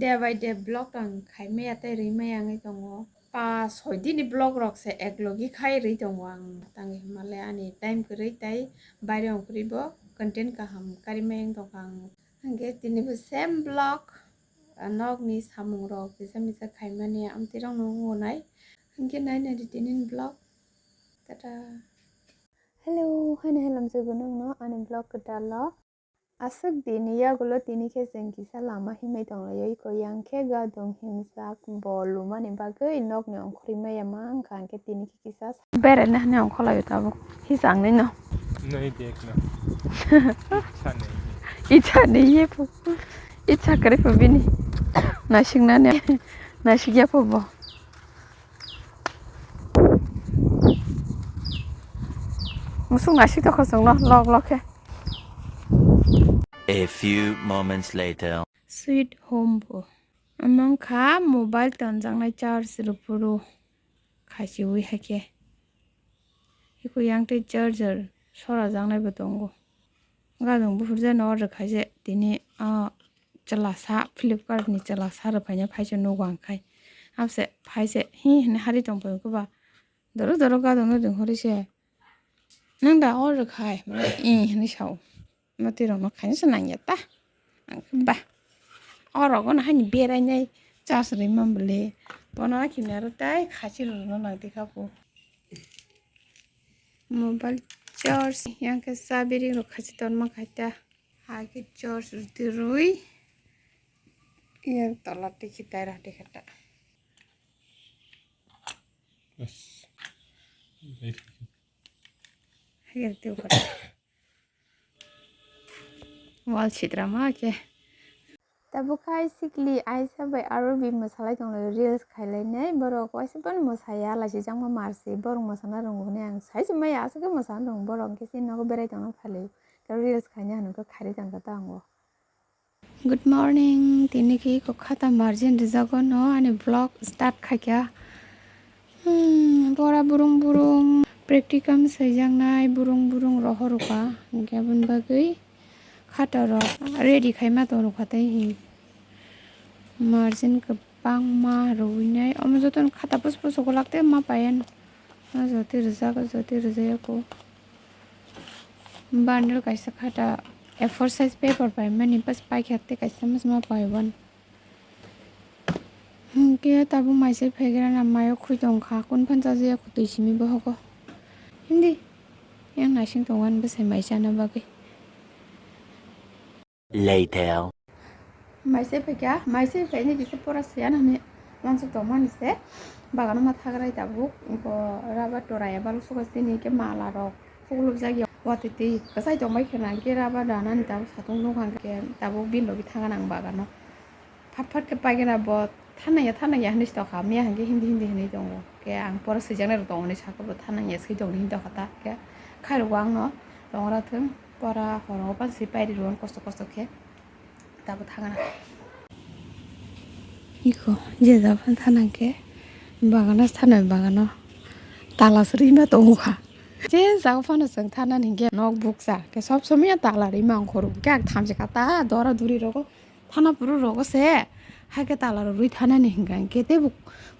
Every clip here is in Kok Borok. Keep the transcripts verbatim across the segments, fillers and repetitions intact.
Day by day vlog ang khaimaya tei rwimaya wngwi tongo. Pas soi dini vlog rok se eklogi khai rwi tongo ang, tangwi hwnmale ani time kwrwi tei baire ongkhorwi bo content kaham karimaya wng tongkha ang. Hwnkhe tini bo same vlog, ah, nokni samung rok kisa misa khaimani amtwi rokno wngo nai. Hwnkhe nai naidi tini vlog. Tata. Hello, haino hello, mswk nokno ani vlog kwtal o. Aswk dini yagulo tini khe chwng kisa lama himwi tonglaio, iko yang khe gadung himjak bo lumani bagwi nokni ongkhorwi maya ma wngkha, hwnkhe tini khe kisa beraina hinwi ongkhorlaio tabuk hisangni no. Nai dek na. Icha nei. Icha nei ye phu. Icha kwrwi phu bini. Naisik nani. Naisik ya phu bo. Musuk naisik tokha chwngno lok lok khe. A few moments later. Sweet home bo. Omo wngkha mobile tonjaknai charge rwphuru khasiui haikhe. Iko yang tei charger sorajaknai bo tongo. Gadung buphurjani order khaijak tini, ah, chwlasa, Flipkart ni chwlasa rwphaina phaisa nugo ang khai. Abse phaisa hi hwnwi hari tongphai wngkhe ba. Doro doro gadungno ringhori se. Nwng da order khai? Mane, "Ee," hwnwi sao. Mwtwi rokno khaina se nangya ta. Ang khe ba. O rogo no haini berainai charge rwima bwle. Bono akhini aro tei khasi rwrwno nang twi kha bo. Mobile charge yang khe chabi ring rok khasi tonma khai ta. Hake charge rwtwi rwi. Yang tola twi khitai ra twi khata. Yes. Wal sitra ma khe. Tabuk khai sikli Aisha bai aro bi mwsalai tonglaio, reels khailainai. Borok waisa phano mwsaya, lachijakma marsi. Borok mwsana rwngo hwnwi ang sai se maya, aswk khe mwsana rwngo borok, hwnkhe chini nogo berai tongna phailai. Reels khaina hwnwi khe khairi tongkha ta ango. Good morning, tini khe iko khata margin rijago no ani vlog start khaikha. Hmm, bora burung burung practicum saijaknai burung burung rohorukha, hwnkhe aboni bagwi khata rok ready khaima tongkha tei hi. Margin kwbangma rwinai, omo jotono khata pusu pusu kwlak tei ma paiyan. O jotoi rijak, o jotoi rijak o. Bundle kaisa khata A four size paper paimani, bas paikha tei kaisa mosma paiwan. Hwnkhe tabuk maisai phaigrana mayo khwi tongkha, kun phan chajakya kho twi simi bohogo. Hindi yang naising tongwan bwsai mai chana bagwi. Later. Maisai phaikha, maisai phaini kisa pora siyan hwnwi wansuk tongmani se bagano ma thagrai tabuk, bo rubber torai eba lusukha chini khe mala rok phuklupjak ya watwi twi kwchai tongbai kheno, hwnkhe rubber danani tabuk satung nukha, hwnkhe tabuk bini logi thangna ang bagano. Phat phat khe paigena bo thanaya thanaya hinwi se tongkha, miya hinkhe hindi hindi hinwi tongo. Khe ang pora swijaknai rok tongo hinwi sakha, bo thanaya swi tongdi hinwi tongkha ta. Khe khairokgo angno tongra thung, pora horo pan swi pairi rw kosto kosto khe. Tabo thangna. Iko je jaga phano thana khe bagano, thanai bagano tala se rwima tongkha. Je jaga phano chwng thana hinkhe nok bukcha khe sob somoi tala rwima ongkhorok khe ang thamchi kha ta dora duri rogo. Thana phuru rogo se, hai khe tala rok rwi thanani hinkha, hinkhe teibo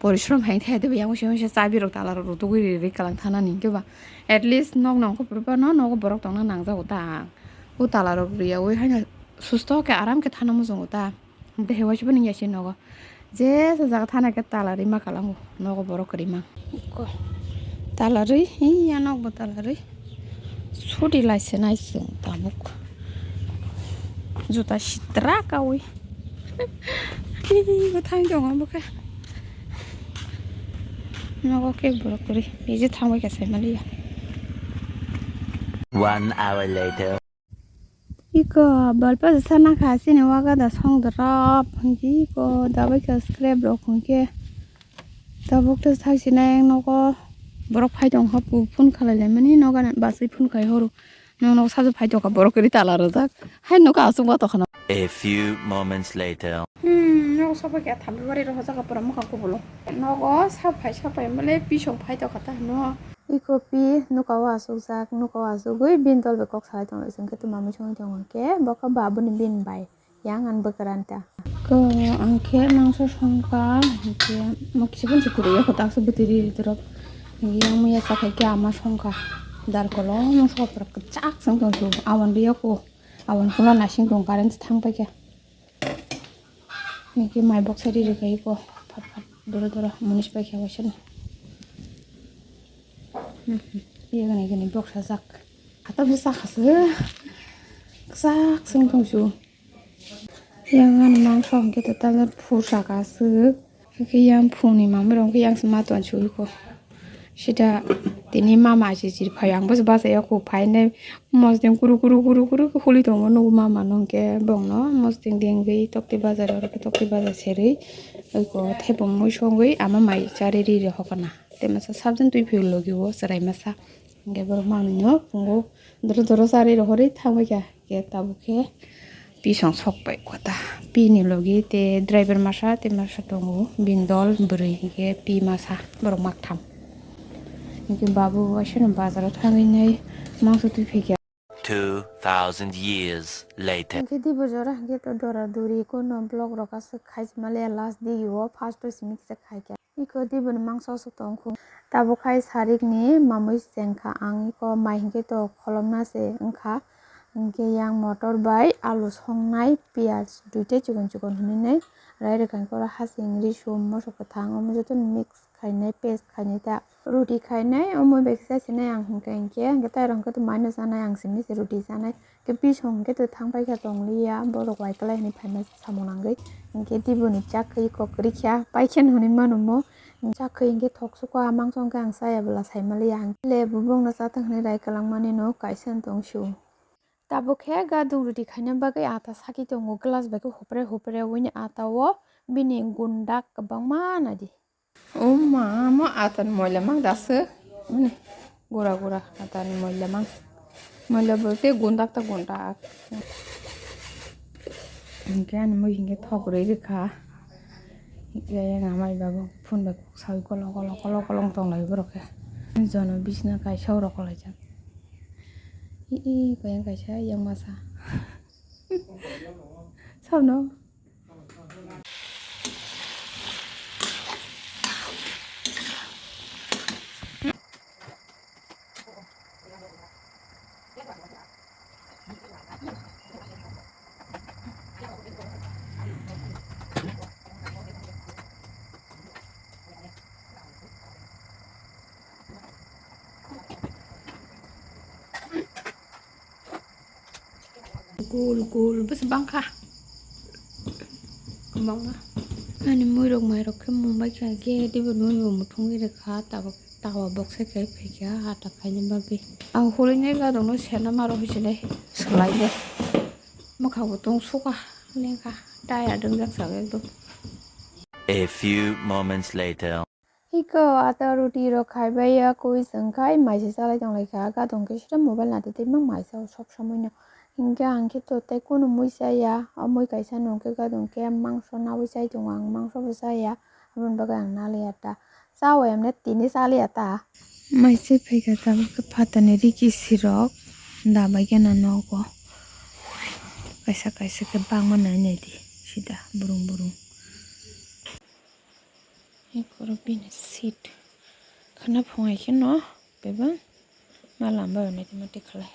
porishrom hai thaya teibo yang uaisa uaisa chabi rok tala rok rutugwi ri ri kalang thanani hinkhe ba. At least nok nong khe phuru phano nogo borok tongna nangjago ta. O tala rok rwi yaui haino susto khe aram khe thana muchungo ta. Hinkhe hai uaisa phano yasi nogo. Jesa jaga thana khe tala rwi ma kalango, nogo borok kwrwi ma. Ko-, tala rwi, hi ya nok bo tala rwi. Sudi lai se nai chwng tabuk. Juta sitra kaui. Hi, hi, hi, bo thang tongo bo khe. Nogo khe borok kwrwi. Nije thang bai khe sai maliya. One hour later. Iko balpa sana kha chini waga da song drop hwnkhe iko dabai kha scrap rok hwnkhe tabuk tei thaksinai nogo borok phai tong kha phone khalai laimani nogo basui phone khai horo nogo sajo phai tong kha borok kwrwi tala rwjak hai nogo aswk ma tong kha. A few moments later. Hmm, nogo sofa khe thambi bari rw jaga pura mokha kubolo nogo sa phai sa phai male pisong phai tong kha ta hwno. Iko pi nuka o asukjak, nuka o asugwi bini dol bai kok salai tonglaising khe twma mui songwi tongo khe bo khe babuni bini bai yang ani bwkran ta. Ko ang khe mangso songkha, hingke mo kisa pon se kwrwi ya, kotak se bwtwi ri ri dorok. Hingke yang muya cha khai khe ama songkha. Dar kolom sokha pura kwchak se wng tong su. Awan riya ko, awan kono nasing tong current thang pai kha. Hingke mai boksa ri ri khai ko, phat phat doro doro munis pai kha waisa no. Hmm, hmm. Iya gani gani boksa jak. Kata bwsa kha se. Kwchak se wng tong su. Yang ani mangso hingke total phu saka aswk. Hingke yang phungni manwi rok hingke yang se ma ton sui ko. Sida tini mama se chiri phai ang bo se bachai ya ko phai nai mosdeng kuru kuru kuru kuru huli tongo nugo mama no hingke bong no mosdeng dengwi tokti bazar oro tokti bazar serwi oi ko thepung mui songwi ama mai chari ri ri hokana. Te masa sabjin twi phiyok logi o chwrai masa. Hingke borok manwi no pungo doro doro chari rohorwi thangbai kha. Hingke tabuk khe pisong sok pai kota. Pini logi te driver masa te masa tongo. Bini dol bwrwi hingke pi masa borok maktham. Hingke babu waisa no bazar o thangwi nai mangso twi phai kha. Two thousand years later. Hingke dibo jora hingke to dora duri kono block rok aswk khai se male last digi o first o simi kisa khai kha. Iko diboni mangso aswk tongkhu. Tabuk khai sarikni mamui se wngkha. Ang iko mai hinkhe to kholopna se wngkha. Hinkhe yang motor bai alu songnai, piyaj duita chikon chikon hinwi nai rai rwkha. Hinkhe oro hasing, risum, moso kwthang omo jotono mix khainai, paste khainai ta. Ruti khainai, omo bai kisa sinai ang hinkhe hinkhe, hinkhe tairok hinkhe to maino chanai ang simi se ruti chanai. Khe bisong khe to thang paikha tongliya, borok waikwlai hinwi phaima samung nangwi. Hinkhe diboni chakri kokrikya, paikhen hinwi mano mo. Chakri hinkhe thoksuko, a mangso hinkhe ang chaya bwla saimaliya. Hinkhe le bo bongno chathang hinwi rai kwlangmani no kaisa wng tong sio. Tabuk khe gadung ruti khaina bagwi ata saki tongo, glass bai khe hupre hupre wini ata o bini gundak kwbangma naidi. O ma, mo atan moila mang daso. Mane gura gura atan moila mang. Moila bolte gundak ta gundak. Hinkhe ani mui hinkhe thok rwi rwkha. Hinkhe yang amai babo phone bai kok sawi kolo kolo kolo kolo wng tong lai borok khe. Jono bisna kaisa oro kwlaijak. I, i, koyang kaisa yang masa. Sabno. Gul gul bwswk bangkha. Kwbangma. Ani muirok mairok khe mumbai kha khe teibo muibo muthungwi rwkha tabuk tawa boksa khe phaikha ata khaina bagwi. Ang hurui nai gadokno serna maro hinwi sinai swlainai. Mwkhangbo tong sukha lengkha taya dwngjak saka ekdom. A few moments later. Hiko ata ruti rok khaibai ya koi chwng khai maisa chalai tong lai kha. Gadong khe sita mobile nati tei mang maisa o sob somoi no. Hinkhe ang khe to tei kunu mui cha ya. O mui kaisa no hwnkhe gadong khe mangso naui chai tongo ang, mangso bo cha ya. Aboni bagwi ang naliya ta. Cha o emne tini chaliya ta. Maisa phaikha tabuk khe phatani riki sirok dabai gana nogo. Kaisa kaisa khe bangma nai nai di sida burung burung. Ekoro bini seat. Khana phungai khe no bebak ma lamba bai mati mati khlai.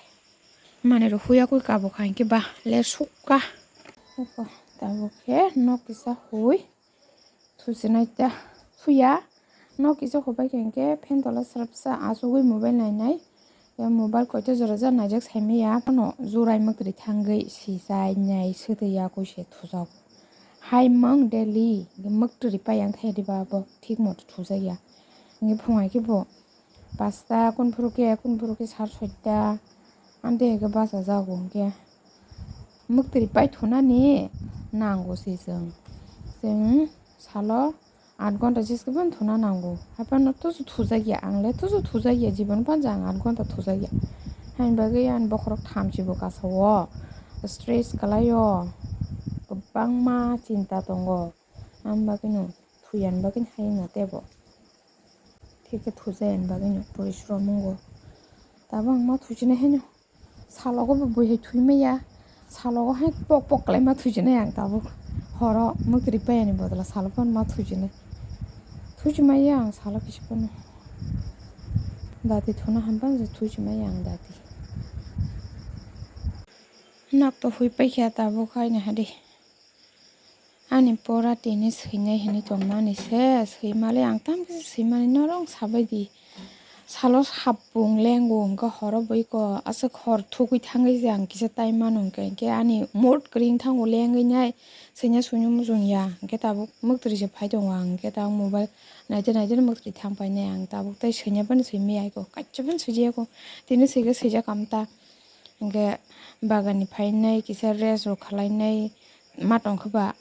Mane rw huya koi kabo khai khe ba le sukha. Eko tabuk khe nok kisa hui thusinai ta thuya. Nok kisa hubai khe hinkhe phen tola srapsa achugwi mobile nainai. Mobile koito jora jora naijak saimaya, phano jurai mwktwrwi thangwi sijai nai swtwi yakwi se thujago. Hai mung daily mwktwrwi pai yang thai diba bo thik moto thujakya. Hinkhe phungai khe bo pasta kunphuru khe kunphuru khe sar soita amtwi hai khe bachajago hinkhe mwktwrwi pai thunani nango se chwng. Chwng salo aat ghonta jeskhe phano thuna nango. Haiphano tusu thujakya, ang le tusu thujakya, jibon phano je ang aat ghonta thujakya. Haini bagwi ani bokhorok thamchibo kasao, stress kwlaio, kwbangma chinta tongo. Ani bagwino thuyani bagwino haino teibo. Thikhe thujakya ani bagwino porishrom wngo. Tabuk ang ma thuchinai haino. Salogo bo bui hai thwi maya. Salogo hai pok pok kwlai ma thwi sinai ang tabuk. Horo mwtwrwi payani bodolo salo phano ma thuchinai. Thuchimaya ang salo kisa phano. Dati thuna hampan je thuchimaya ang dati. Nok to hui paikha tabuk haini hadi. Ani pora tini swinai hinwi tongmani se, swimali ang tamo kisa swimani norong sabaidi. Salo hapung lengo hwnkhe horo boiko aswk hor thugwi thangwi je ang kisa tai mano hwnkhe, hwnkhe ani mood kwrwi wng thango lengwi nai swina sunu muchung ya, hwnkhe tabuk mwktwrwi se phai tongo ang, hwnkhe tabuk mobile naide naide mwktwrwi thang painai ang, tabuk tai swina phano swimaya iko, kaisa phano swijaya ko, tini swikhe swijak amta, hwnkhe bagan ni phainai kisa rest rok khwlainai ma tongkha ba.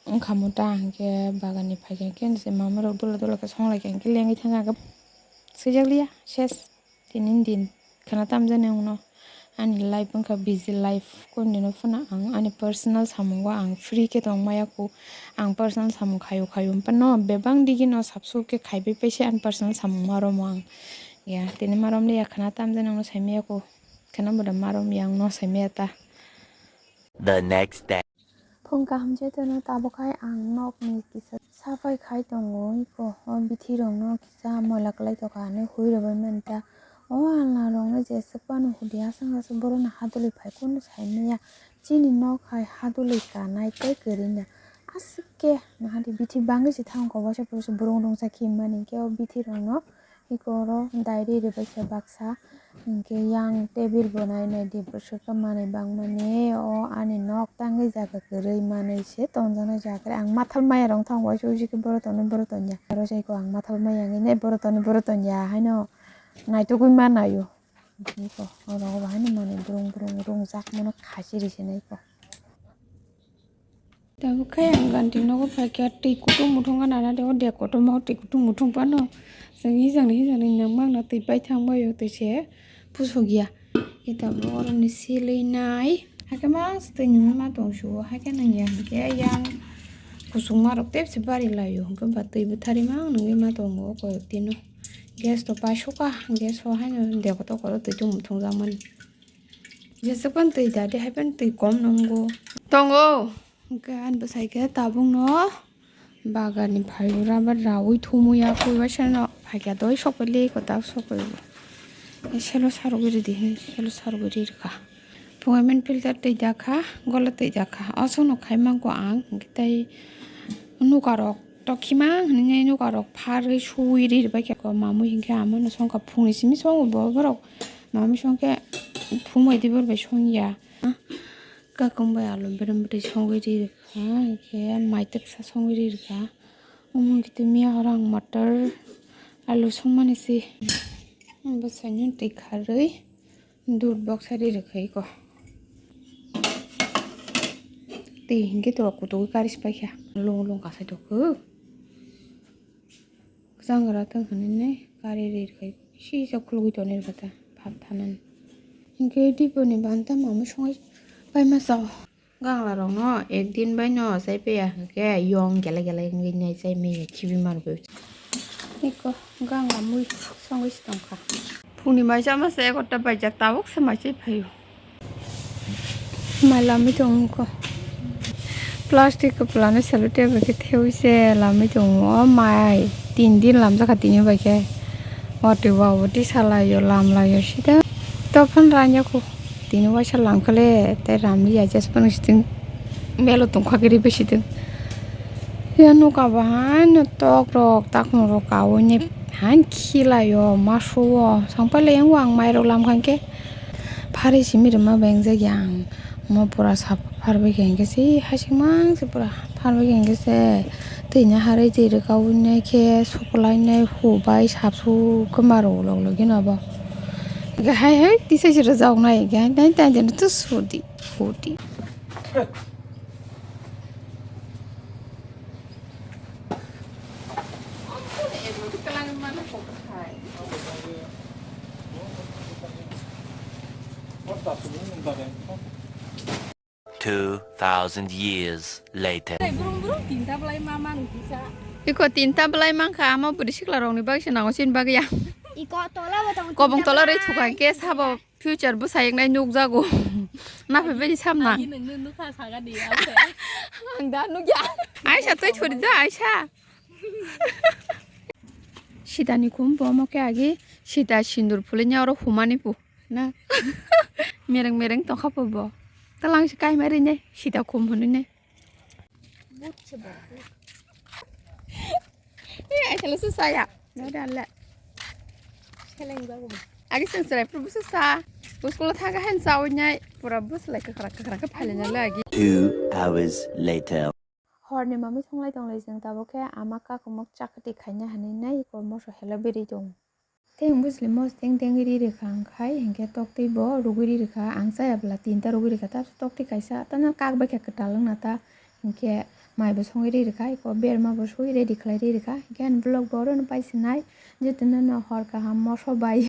Wngkha mo ta hwnkhe bagan ni phaikha hwnkhe se mama rok dula dula khe songlai kha hwnkhe lengwi thangkha hwnkhe swijak liya ses tini din khwna tamjani wngno ani life wngkha busy life kondino phano ang ani personal samungo ang free khe tong maya kho ang personal samung khayu khayu phano bebak digi no sabsuk khe khaibai paisa ani personal samung ma romo ang ya tini ma rom liya khwna tamjani wngno sai maya kho khwna boda ma rom yang no sai maya ta. The next day. Phung kaham je tono tabuk hai ang nok ni kisa sapai khai tongo iko o bithi rok no kisa moila kwlai tongkha hinwi hui rwbai mani ta o alna rok no jeswk phano hudi aswk aswk borok no hadulwi phai kunu sai manya chini nok hai hadulwi kanai tei kwrwi na aswk khe nahadi bithi bangwi se thang kok waisa borok rungsa khe mani hwnkhe o bithi rok no. Eko oro diary rwbaikha baksa, hwnkhe yang table bo nai nai di bwswk khe manwi bangmani o ani nok tangwi jaga kwrwi manwi se tongjaknai jaga kwrwi ang mathal maya rok thang waisa uji khe borok tonwi borok tongya aro se eko ang mathal maya wngwi nai borok tonwi borok tongya haino naitugwi ma naio eko oro o bahaino manwi brung brung rungjak mano khachiri se nai eko. Tabuk khe ang ganti nogo phaikha, twi kutung muthung gana na de, o de kotorma o twi kutung muthung phano. Chwng hijakni hijakni nangmang no twi paithang bai o twi se pusuk ya. Khe tabuk oro ni silwi nai. Hakhe ma twi nungwi ma tong su o, hakhe nang ya hwnkhe yang kusukma rok tebse bari lai o, hwnkhe ba twi bwthari ma nungwi ma tongo o koyok dino. Gas to paisukha, gas o haino de kotor kotor twi tung muthung jakmani. Jeswk phano twi da de, hai phano twi kom nungo. Tongo. Hwnkhe ani bwsai khe tabukno bagarni phaio rubber raui thumui ya koi waisano phaikha doi sokphaile kwtal sokphaio. Selo sarogwi ridi hinwi selo sarogwi ri rwkha. Phungai mani filter twi dakha, golo twi dakha. Aswkno khai mangkho ang hwnkhe tei nukarok. Tokhima hinwi nukarok pharwi suwi ri rwbaikha mamui hinkhe amano songkha phungni simi songo bo borok mamui songkhe phung bai di borok bai songya kakung bai alu berem bwtwi songwi ri rwkha hinkhe maituksa songwi ri rwkha omo hinkhe tei miya horo ang motor alu songmani se bwsaino twi kharwi. Dud boksa ri rwkha iko. Twi hinkhe to kutugo kari se paikha. Lung lung kasai tokho. Kwchang gra tong hinwi kari ri rwkha iko. Sisa khulugwi toni rwkha ta phap thanani. Hinkhe diponi banta mamui songai paima sao. Ganglarokno ek din bai no chai paiya hwnkhe yong gele gele wngwi nai chai manya khibi manwi. Eko gangla mui songwi se tongkha. Phungni mai chama se egarta baijak tabuk se mai chai phaio. Mai lamwi tongo. Plastic kwplano sellotape bai khe thewi se lamwi tongo. O mai tin din lamjakha tini bai khe. Watwi wa watwi salaio lamlaio sida. Tophano ranya kho. Tini waisa lamkha le tei ramliya jesphano siting melo tongkha khe ribai siting. Ya nuka bo haino tok rok takno rok kaui ne hain khilaio masuo sangpai le yango ang mairok lamkha khe phari simi rwma bengjakya ang omo pura sap pharbai khe hwnkhe se hasingmang se pura pharbai khe hwnkhe se twini harwi twi rwkaui nai khe suklainai hubai sapsu kwma rw lok lok gino bo. Hwnkhe hai hai tisa se rwjak nai hwnkhe hai tai tai jani to sudi hudi. Two thousand years later. Iko tinta belai mankha, ama bwrwi sikla rokni bagwi se nango chini bagwi ya. Iko tola bo tongo, kobong tinta tola rwi belai. Thukha khe sabo future bwsa eknai nukjago. Na phai beri samna. Agi nungno nukha sagani, abo se. Ang da nukya. Aisa twi thuri da, Aisa. Sitani khum bo omo khe agi sita sindur phulini oro humani pu na. Mereng mereng tongkha po bo. Talang si kai mari ne sita khum hwnwi ne. Buchhe bo. Eh, aisa le susa ya. No da le. Seleng jago. Agi seng serai pur busa sa. School thangkha hen sa onyai pura bus lai kakrak kakrak khe phailina le agi. Two hours later. Horni mami songlai tonglai jeng tabuk khe ama kakumuk chakti khaina hinwi nai iko moso hela beri tong. Tei ang bwsli mos teng teng ri rikha ang khai hinkhe toktwi bo rugwi ri rikha ang chaya bwla tinta rugwi rikha ta toktwi kaisa tamo kak bai khe kwtal wngna ta hinkhe mai bo songwi ri rikha iko berma bo sui ready khlai ri rikha hinkhe ani vlog bo oro no pai sinai jotono no hor kaham moso bai.